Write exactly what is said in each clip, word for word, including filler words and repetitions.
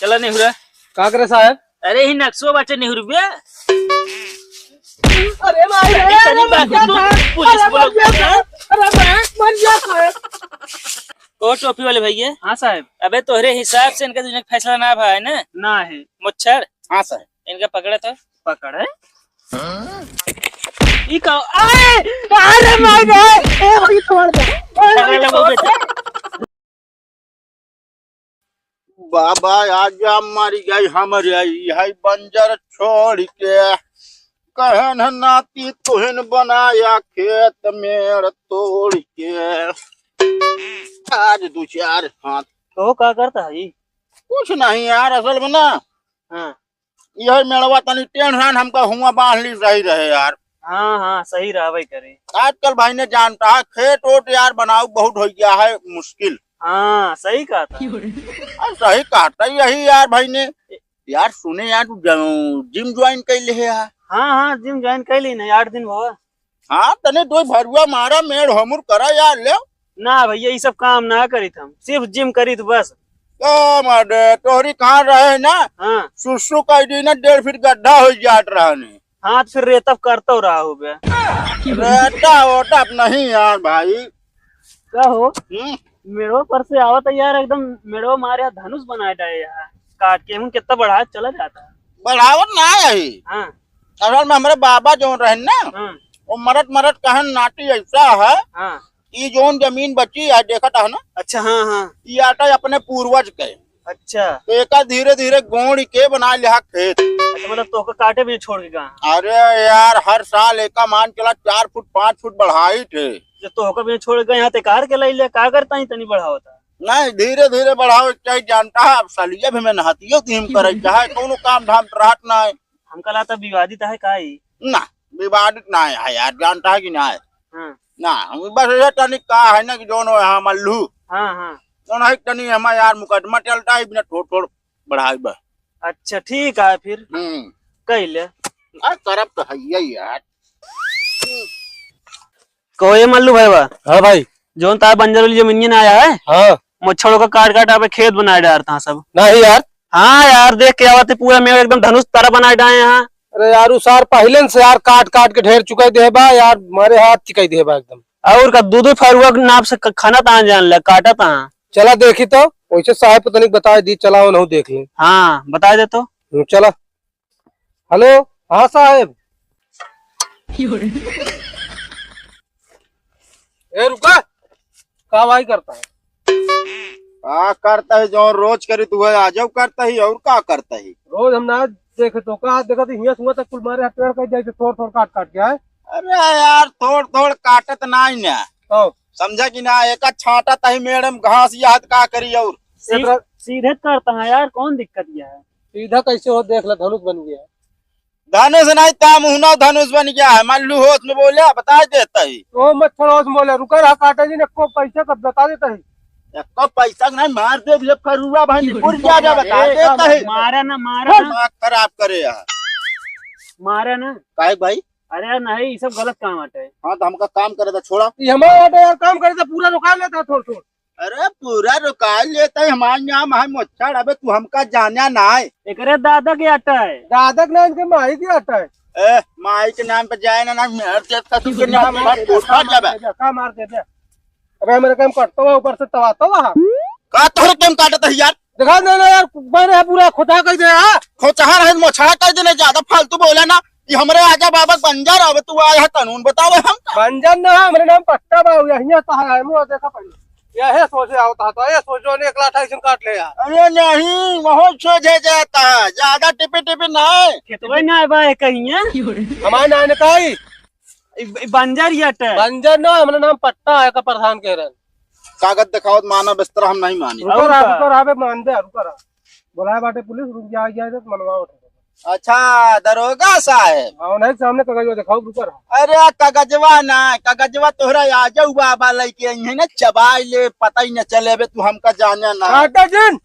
चला निहुरा। का करे साहेब? अरे ही नक्सो बाटे निहुरबे। अरे भाई रे, तनी अरे मर गया तू साहेब, पुलिस अरे बोलो। मर गया साहेब, अरे मैं मर गया साहेब। ओ टोपी वाले भैया। हाँ साहेब। अबे तोहरे हिसाब से इनका दुनिया का फैसला ना भा है ना? ना है। मुच्छर। हाँ साहेब। इनका पकड़ा तो। पकड़े? ई का? अरे! अरे माय गॉड! ए भाई छोड़ दे। ए भाई पकड़ ले छोड़ दे। बाबा आजा मर गई हमरे, यही बंजर छोड़ के। कहन नाती तुहिन बनाया खेत मेड़ तोड़ के। आज दो चार हाथ। तो का करता है ई? कुछ नहीं यार, असल में ना। हाँ। यही मेड़वा तनी टेढ़ रहन, हमका हुआ बांध ली सही रहे यार। हाँ, हाँ, सही रहबे करे। आजकल भाई ने जानता है, खेत ओत यार बनाऊ बहुत हो गया है मुश्किल। हाँ, सही कहा था। अरे सही कहा था यही यार भाई ने। यार सुने यार, तू ज-, जिम ज्वाइन कर ले है यार। हाँ, हाँ, जिम ज्वाइन कर ली ना, आठ दिन हुआ। हाँ, तने दो भरुआ मारा, मेड़ होमुर करा यार, ले। ना भैया, ई सब काम ना करीत हम, सिर्फ जिम करीत बस। का मारे, तोहरी कहाँ रहे ना? हाँ। सुसु कह दी ना, डेढ़ फीट गड्ढा हो जात रहने। हाँ, तो फिर रेतब करतो रहा हो बे। रेता ओता नहीं यार भाई। का हो? हम्म? मेड़वा पर से आवत है यार, एकदम मेड़वा मारे धनुष बनाए डाले यार, काट के। हूँ कितना बढ़ा चला जाता है। बढ़ावत ना है। हाँ। असल में हमारे बाबा जो रहे ना, हाँ। वो मरत मरत कहन नाती ऐसा है हाँ। कि जोन जमीन बची है, देखत है ना? अच्छा, हाँ, हाँ। ये आटा अपने पूर्वज के। अच्छा। तो एका धीरे धीरे गोड़ के बना लिया खेत। अच्छा, मतलब तोहका काटे में छोड़ के गया? अरे यार, हर साल एका मान चला चार फुट पाँच फुट बढ़ाई थे। जो तोहका में छोड़ के गए यहाँ ते कार के लाई ले, का करता ही तनी बढ़ावता? नहीं, धीरे धीरे बढ़ावे के चाहिए, जानता है, अब सलिया भी में नहातियो तो हम करे चाहे, कोनो काम धाम तो रहत ना है। हमका लागता विवादित है का ई? ना, विवादित ना है यार, जानता है कि ना है? हाँ। ना, हम बस ये तनिक का है ना कि जोन हो यहाँ मल्लू। हाँ, हाँ। तो नहीं तनी हमारा यार मुकदमा चलता है, बिना थोड़ थोड़ बढ़ाई बा। अच्छा, ठीक है फिर। हम्म। कह ले। आ, करब तो है ही यार। कहो ये मल्लू भाई बा। हाँ भाई। जोन तार बंजर वाली जमीनिया ना आया है? हाँ। मच्छरों का काट काट आपे खेत बनाए डारता है सब। नहीं यार। हाँ यार, देख के आवत है, पूरा मेड़ एकदम धनुष तरह बनाए डाए हैं। अरे यार, उ सार पहिले से यार काट काट के ढेर चुकाई दे बा यार, मारे हाथ चिकाई दे बा एकदम। और का, दू दू फरुआ के नाप से ख-, खाना तान जान ले, काटा तान। चला देखी तो, वैसे साहेब को तनिक बताए दी, चला उन्हों देख ले। हाँ, बताए दे तो। हम्म, चला। हेलो, हाँ साहेब। ए रुका, का भाई करता है? का करता है, जो रोज करी तू है, आजो करता है, और का करता है? रोज हम ना देखे तो का देखत ही, हियां सुआ तक कुल मारे हथियार कर जाए, थोड़ थोड़ काट काट के आए। अरे यार, थोड़ थोड़ काटत ना ही ना। हाँ। समझा कि ना, एक छांटा तही मेड़ में घास या हाथ का करी और। सी-, सीधे करता है यार, कौन दिक्कत यह है? सीधा कैसे हो, देख ले, धनुष बन गया। धनुष नहीं, ता मुहना धनुष बन गया है। मल्लू होश में बोले, बता देता ही। ओ मच्छर होश में बोले, रुका रहा काटा जी ने, को पैसा कब बता देता ही। एको पैसा नहीं, मार दे, ये फरुआ भाई निकुल जा, जा, बता ए, देता ही। मारा ना, मारा ना। दिमाग खराब करे यार। मारा ना। काहे भाई? अरे यार, नहीं, ये सब गलत काम आटे। हाँ, तो हमका काम करे था, छोड़ा। ये हमारा आटे यार, काम करे था, पूरा रुका लेता थोड़ थोड़। अरे, पूरा रुका लेता है, हमार नाम है मोच्छड़, अबे तू हमका जाना ना है। एकरे दादा के आटा है। दादा के नाम के माई के आटा है। ए, माई के नाम पे जाए ना, ना, मेहर देख का तू के नाम का मार दे, पर उठा का मार जाबे। दे, का मार दे, दे। अबे, मेरे काम करता हुआ, ऊपर से तवाता हुआ। का तोहरे काम काटत है यार? दिखा दे ना यार, मैंने पूरा खोटा कर दे यार। खोचहा रहे, मोछड़ा कर देने, ज्यादा फालतू बोला ना। ये हमरे आजा बाबा बंजर, अब तू आया है कानून बतावे हम। बंजर ना, हमरे नाम पट्टा बा, यहिया तो है, मुंह देखा पहले। यहे सोचे आवता है, तो ये सोचो ने एक लाख अठाईस काट ले यार। अरे नहीं, बहुत सोचे जाता है, ज्यादा टिपी टिपी नहीं। खेतवे ना बा कहीं है। हमारे नाम ने कहा ई, ई बंजर ही अटे। बंजर ना, हमरे नाम पट्टा है का प्रधान कह रहे हैं। कागज दिखाओ तो माना, बिस्तर हम नहीं मानी। रुको और रहा, का? रुको रहा, बे मान दे, रुको रहा। बुलाए बाटे पुलिस, रुक जा, आ गया है तो मनवाओ। अच्छा, दरोगा साहेब। हाँ, नहीं, सामने कागजवा दिखाओ, रुको रहा। अरे, कागजवा ना, कागजवा तोहरा आजऊ बाबा लइके अइहे ना, चबाई ले, पता ही ना चले, बे, तू हमका जाने ना। काटा जिन।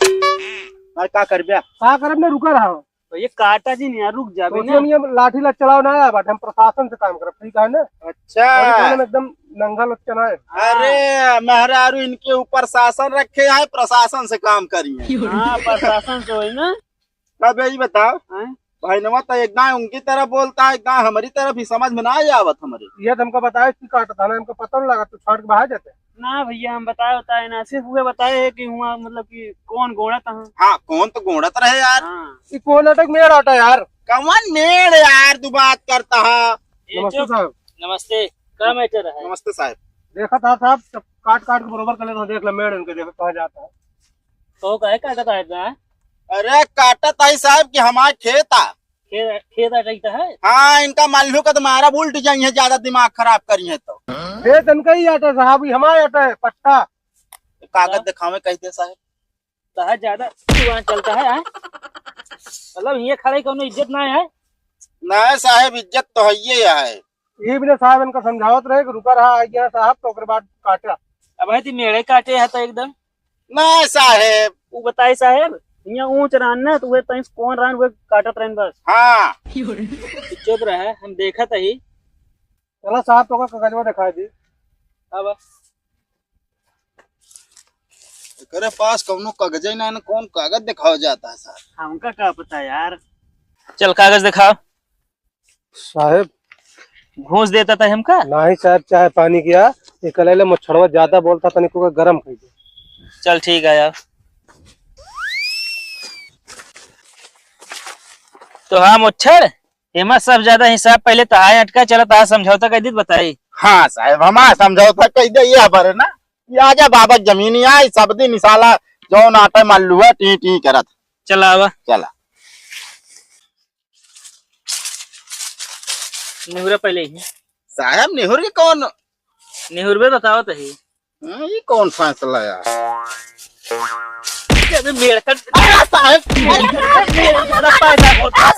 अरे, का करबे? का करब ने, रुका रहा। ये काटा जी नहीं यार, रुक जा बे सोचिए ना। नहीं, हम लाठी ला चलाओ ना आया बाटे, हम प्रशासन से काम करब, ठीक है ना? अच्छा। हम एकदम नंगा लच्चा ना है। अरे मेहरारू, इनके ऊपर शासन रखे है, प्रशासन से काम करिए। हाँ, प्रशासन से होई ना। अब यही बताओ, हाँ? भाई नवा तो एक दाएं उनकी तरफ बोलता है, एक दाएं हमारी तरफ ही, समझ में ना आवत हमारे। ये तो हमका बताए कि काटत है ना, हमका पता नहीं लगा, तू छाट के बाहर जाते। ना भैया, हम बताए बताए ना, सिर्फ उहे बताए है कि हुआ मतलब कि कौन गोड़त है। हाँ, कौन तो गोड़त रहे यार। हाँ। ये कौन अटक मेड़ आटा यार? कौन मेड़ यार, तू बात करता है? ये नमस्ते चुप। साहब। नमस्ते, का मैटर है? नमस्ते साहब। देखा था साहब, सब काट काट के बरोबर कर लेता हूँ, देख ले मेड़ इनके, देखो कहाँ जाता है। तो काहे काटत है इतना? अरे काटत है साहब कि हमार खेत आ। खेत, खेत आ जाता है? हाँ, इनका मल्लू का तो मारा उल्ट जाइए, ज्यादा दिमाग खराब करिए तो। खेत इनका ही आटा साहब, ये हमारा आटा है, पट्टा। कागज हाँ। दिखावे कह दे साहब। साहब ज्यादा जुबान चलता है, हाँ? मतलब ये खड़े कोनो इज्जत ना है? नहीं साहब, इज्जत तो है ही है। ये भी ना साहब इनका समझावत रहे कि रुका रहा, आ गया साहब, तो ओकरे बाद काटा। अब है ती मेड़े काटे है तो एकदम। ना साहेब। उ बताई साहेब, हियाँ ऊँच रहन ना, तो उहे तनी कौन रहन, उहे काटत रहन बस। हाँ। तू चुप रहे, हम देखत ही। चला साहब, तोका कागजवा दिखाई दी। अब एकरे पास कौनो कागजे ना, ना कौन कागज दिखावा जाता है साहब। हमका का पता यार। चल कागज दिखाओ। साहेब। घूस देता था हमका? नाही साहेब, चाय पानी किया, एकरे ले मच्छरवा ज्यादा बोलता, तनिको के गरम कइ दे। चल ठीक है यार। तो हाँ मच्छर, एमा सब ज्यादा हिसाब पहले तहार अटका, चला तहार समझौता कइ दी, बताई। हाँ साहेब, हमार समझौता कइ दे, ये हमारे ना, ये आजा बाबा जमीनी आई, सब दिन साला जौन आटे मल्लू है, टी टी करत। चला आवा। चला। निहुरा पहले ही। साहेब, निहुर के कौन? निहुरबे बतावत ही। हाँ, ये कौन फैसला यार? अबे मेड़ कट। अरे साहेब, अरे मेड़ कट पैदा होता।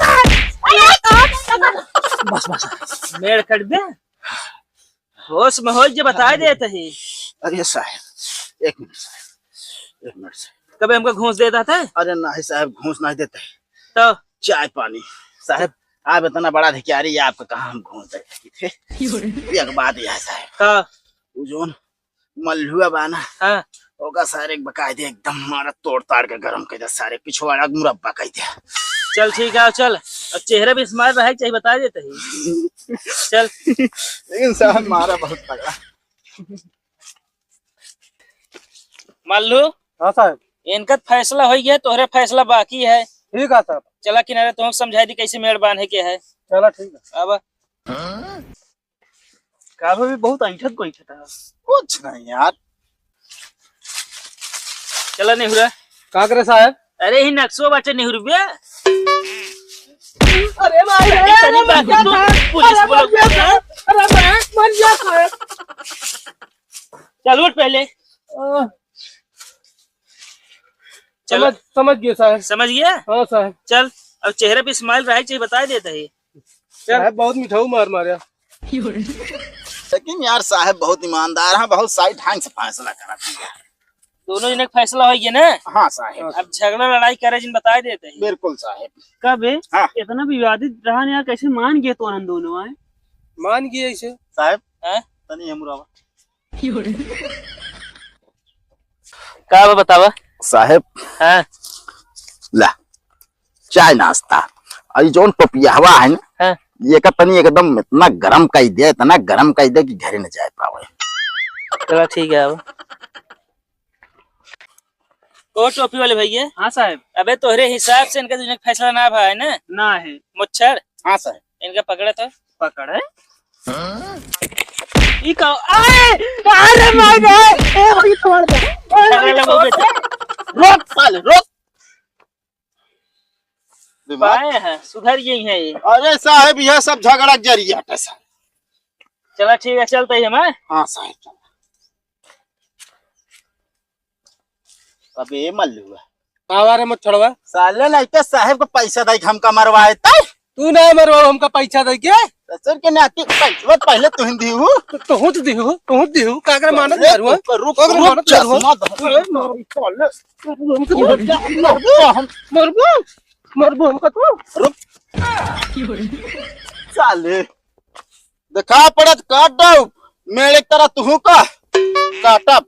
अरे कौन? बस, बस। मेड़ कट दे। होश में हो जे बताए देत ही। अरे साहेब, एक मिनट साहेब, एक मिनट साहेब। कबे हमका घूस देता था? अरे नाही साहेब, घूस नाही देते। तो? चाय पानी। साहेब, आप इतना बड़ा अधिकारी, आपका कहाँ हम घूस दे सकी थे? एक बात यह है साहेब। का? वो जोन मल्लुआ बा ना, हाँ। ओका सारे के बकायदे एकदम मारा तोड़ ताड़ के गरम कइ दे, सारे पिछवाड़ा के मुरब्बा कइ दे। चल ठीक है, चल। अब चेहरा पे smile रहे के चाहिए, बता देते ही। चल। लेकिन साहब मारा बहुत तगड़ा। मल्लू। हाँ साहब। इनका फैसला होइ गया, तोहरे फैसला बाकी है। ठीक है साहब। चला किनारे, तुम समझाई दी कैसे मेड़ बांधे के है। चला ठीक है। अब का भाई, बहुत ऐंठत को ऐंठत है। कुछ नहीं यार। चला निहुरा। का करे साहेब? अरे ही नक्शो बाटे निहुरबे। अरे भाई रे, तनी अरे बाकी मर गया तू साहेब, पुलिस अरे बोलो। मर गया साहेब, अरे मैं मर गया साहेब। चल उठ पहले। आह। चलो। समझ, समझ गए साहेब। समझ गया? हाँ साहेब। चल, अब चेहरे पे smile रहे चाहिए, बता देता है। चल। साहेब बहुत मिठाऊ मार मारे। लेकिन यार साहेब बहुत ईमानदार हैं, बहुत सही ढंग से फैसला करत हैं यार। दोनों जने के फैसला होइ गया ना? हाँ साहेब। अब झगड़ा लड़ाई करे जिन बता देते हैं। बिल्कुल साहेब। कबे? हाँ। इतना विवादित रहा ना यार, कैसे मान गए तो हम दोनों आए? मान गए ऐसे। साहेब, हाँ? तनी हमरो आवा। का बा बतावा? साहेब। हाँ। ला, चाय नाश्ता। अरे जौन पपियावा है ना, हाँ। ये का तनी एकदम इतना गरम कइ दे, इतना गरम कइ दे कि घरे न जाए पावे। चला ठीक है, अब। ओ टोपी वाले भैया। हाँ साहेब। अबे तोहरे हिसाब से इनका दुनिया का फैसला ना भा है ना? ना है। मुच्छर। हाँ साहेब। इनका पकड़ा था। पकड़ है? ई का? अरे! अरे माय गॉड! ए भाई छोड़ दे। ए भाई झगड़ा लगो छोड़ बेटा। दे। रोक साले, रोक। दिमाग। पाए हैं, सुधर गई हैं ये। अरे साहेब, यह सब झगड़ा जरिया था साहब। चला ठीक है, चलते ही हम, हैं? हाँ साहेब, चला। अबे मल्लुआ। आवा रे मच्छरवा। साले नहीं तो साहेब को पैसा दे के हमका मरवाए तै। तू ना मरवाओ हमका पैसा दे के। ससुर के नाती पैसा पहले तू ही दिहू। तो, तो हूँ तो दिहू, तो हूँ दिहू। का करे मानत अरे मारुआ? रुक, रुक, का करे रुक, मानत मारुआ? चश्मा धर। अरे मारू साले। मरबू? मरबू? मरबो हमका तू। रुक। साले, देखा पड़त काट दो, मेरे तरह तुहू का काटब।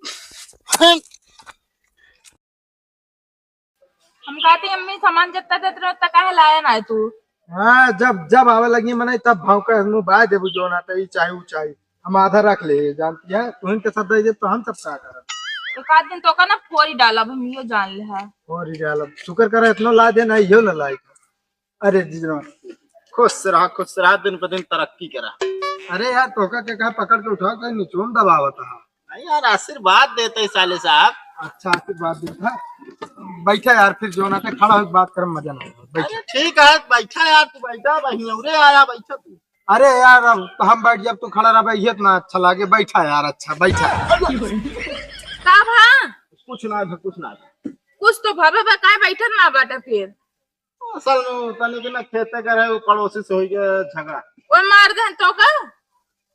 हम कहते अम्मी सामान जितना देत रहो, उतना काहे लाया ना है तू? हाँ, जब, जब आवे लगी मने, तब भाव का मुँह बाय देबू, जो ना तो ई चाही, ऊ चाही। हम आधा रख ले, जानती है, तुहिन के सब दे दे, तो हम सब का करब? तो का दिन तो का ना फोरी डालब, हम यो जान ले है। फोरी डालब, शुक्र कर इतनो ला दे ना, यो ना लाई। अरे जीजा, खुश रहा, खुश रहा, दिन पे दिन तरक्की करा। अरे यार, तोका के कहा पकड़ के उठाओ, कहीं निचोम दबावत है। नहीं यार, आशीर्वाद देते ही साले साहब। अच्छा, आशीर्वाद देता है। बैठा यार, फिर जो ना ते खड़ा होके बात कर, मजा ना आएगा। बैठा। अरे ठीक है, बैठा यार, तू बैठा, वहीं उरे आया, बैठा तू। अरे यार, अब तो हम बैठ जाब, तू खड़ा रहा, ये इतना अच्छा लागे। बैठा यार, अच्छा बैठा। का भा? कुछ ना भा, कुछ ना। कुछ तो भवे बा, काहे बैठल ना बाटा फिर? असल में तनी के ना खेते करे, वो पड़ोसी से होई गया झगड़ा। वो मार दे तो का?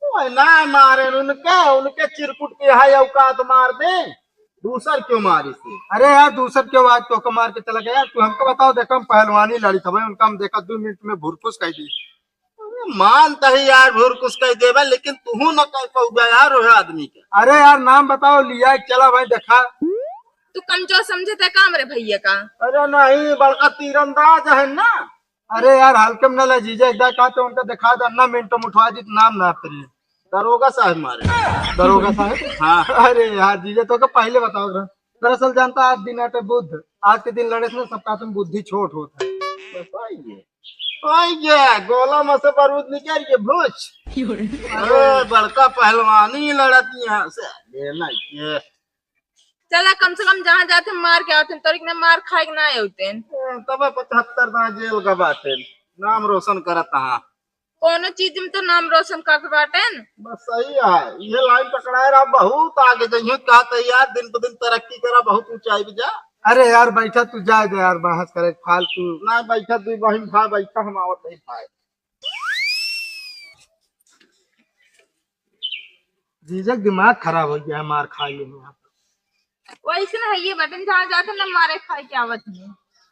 ओए ना मारे उनके, उनके चिरकुट के है औकात मार दे, दूसर क्यों मारी से? अरे यार, दूसर क्यों आज तोका मार के चला गया? तू हमको बताओ, देखो हम पहलवानी लड़ी था भाई, उनका हम देखा दो मिनट में भुरकुस कर दी। अरे मान तही यार, भुरकुस कर देबे, लेकिन तुहू न कर पउबे यार, ओहे आदमी के। अरे यार, नाम बताओ, लिया चला भाई, देखा। तू कमजोर समझे ते काम रे भैया का? अरे नहीं, बड़का तीरंदाज है ना। अरे यार, हल्के में न ले जीजा, एक दाई कहा तो उनका दिखा दे, ना मिनटो में उठवा दी, नाम ना तेरे। दरोगा साहब मारे। दरोगा साहब? हाँ। अरे यार जीजा, तोका पहले बताओ रहा। दरअसल जानता, आज दिन आटे बुध, आज के दिन लड़े से ना सबका तुम बुद्धि छोट होता है। बस वही है, वही है, गोला में से बारूद निकल के भूच। अरे बड़का पहलवानी लड़त यहाँ से, ये नहीं ये। चला, कम से कम जहाँ जाते मार के आते, तोरी के ना मार खाए के ना होते। ए, तबे पचहत्तर दाँय जेल का बाटे, नाम रोशन करत हा। कोनो चीज में तो नाम रोशन करत बाटेन। बस सही है, ये लाइन पकड़ाए रहा, बहुत आगे जइहो, कहत है यार, दिन पे दिन तरक्की करा, बहुत ऊंचाई पे जा। अरे यार, बैठा तू, जाए दे यार, बहस करे फालतू। ना बैठा, दू बहिन भाई बैठा, हम आवत नहीं भाई। जीजा के दिमाग खराब हो गया है, मार खा लिए यहाँ पे। वैसे ना है ये बटन, जहाँ जाते ना मारे खाए के आवत नहीं।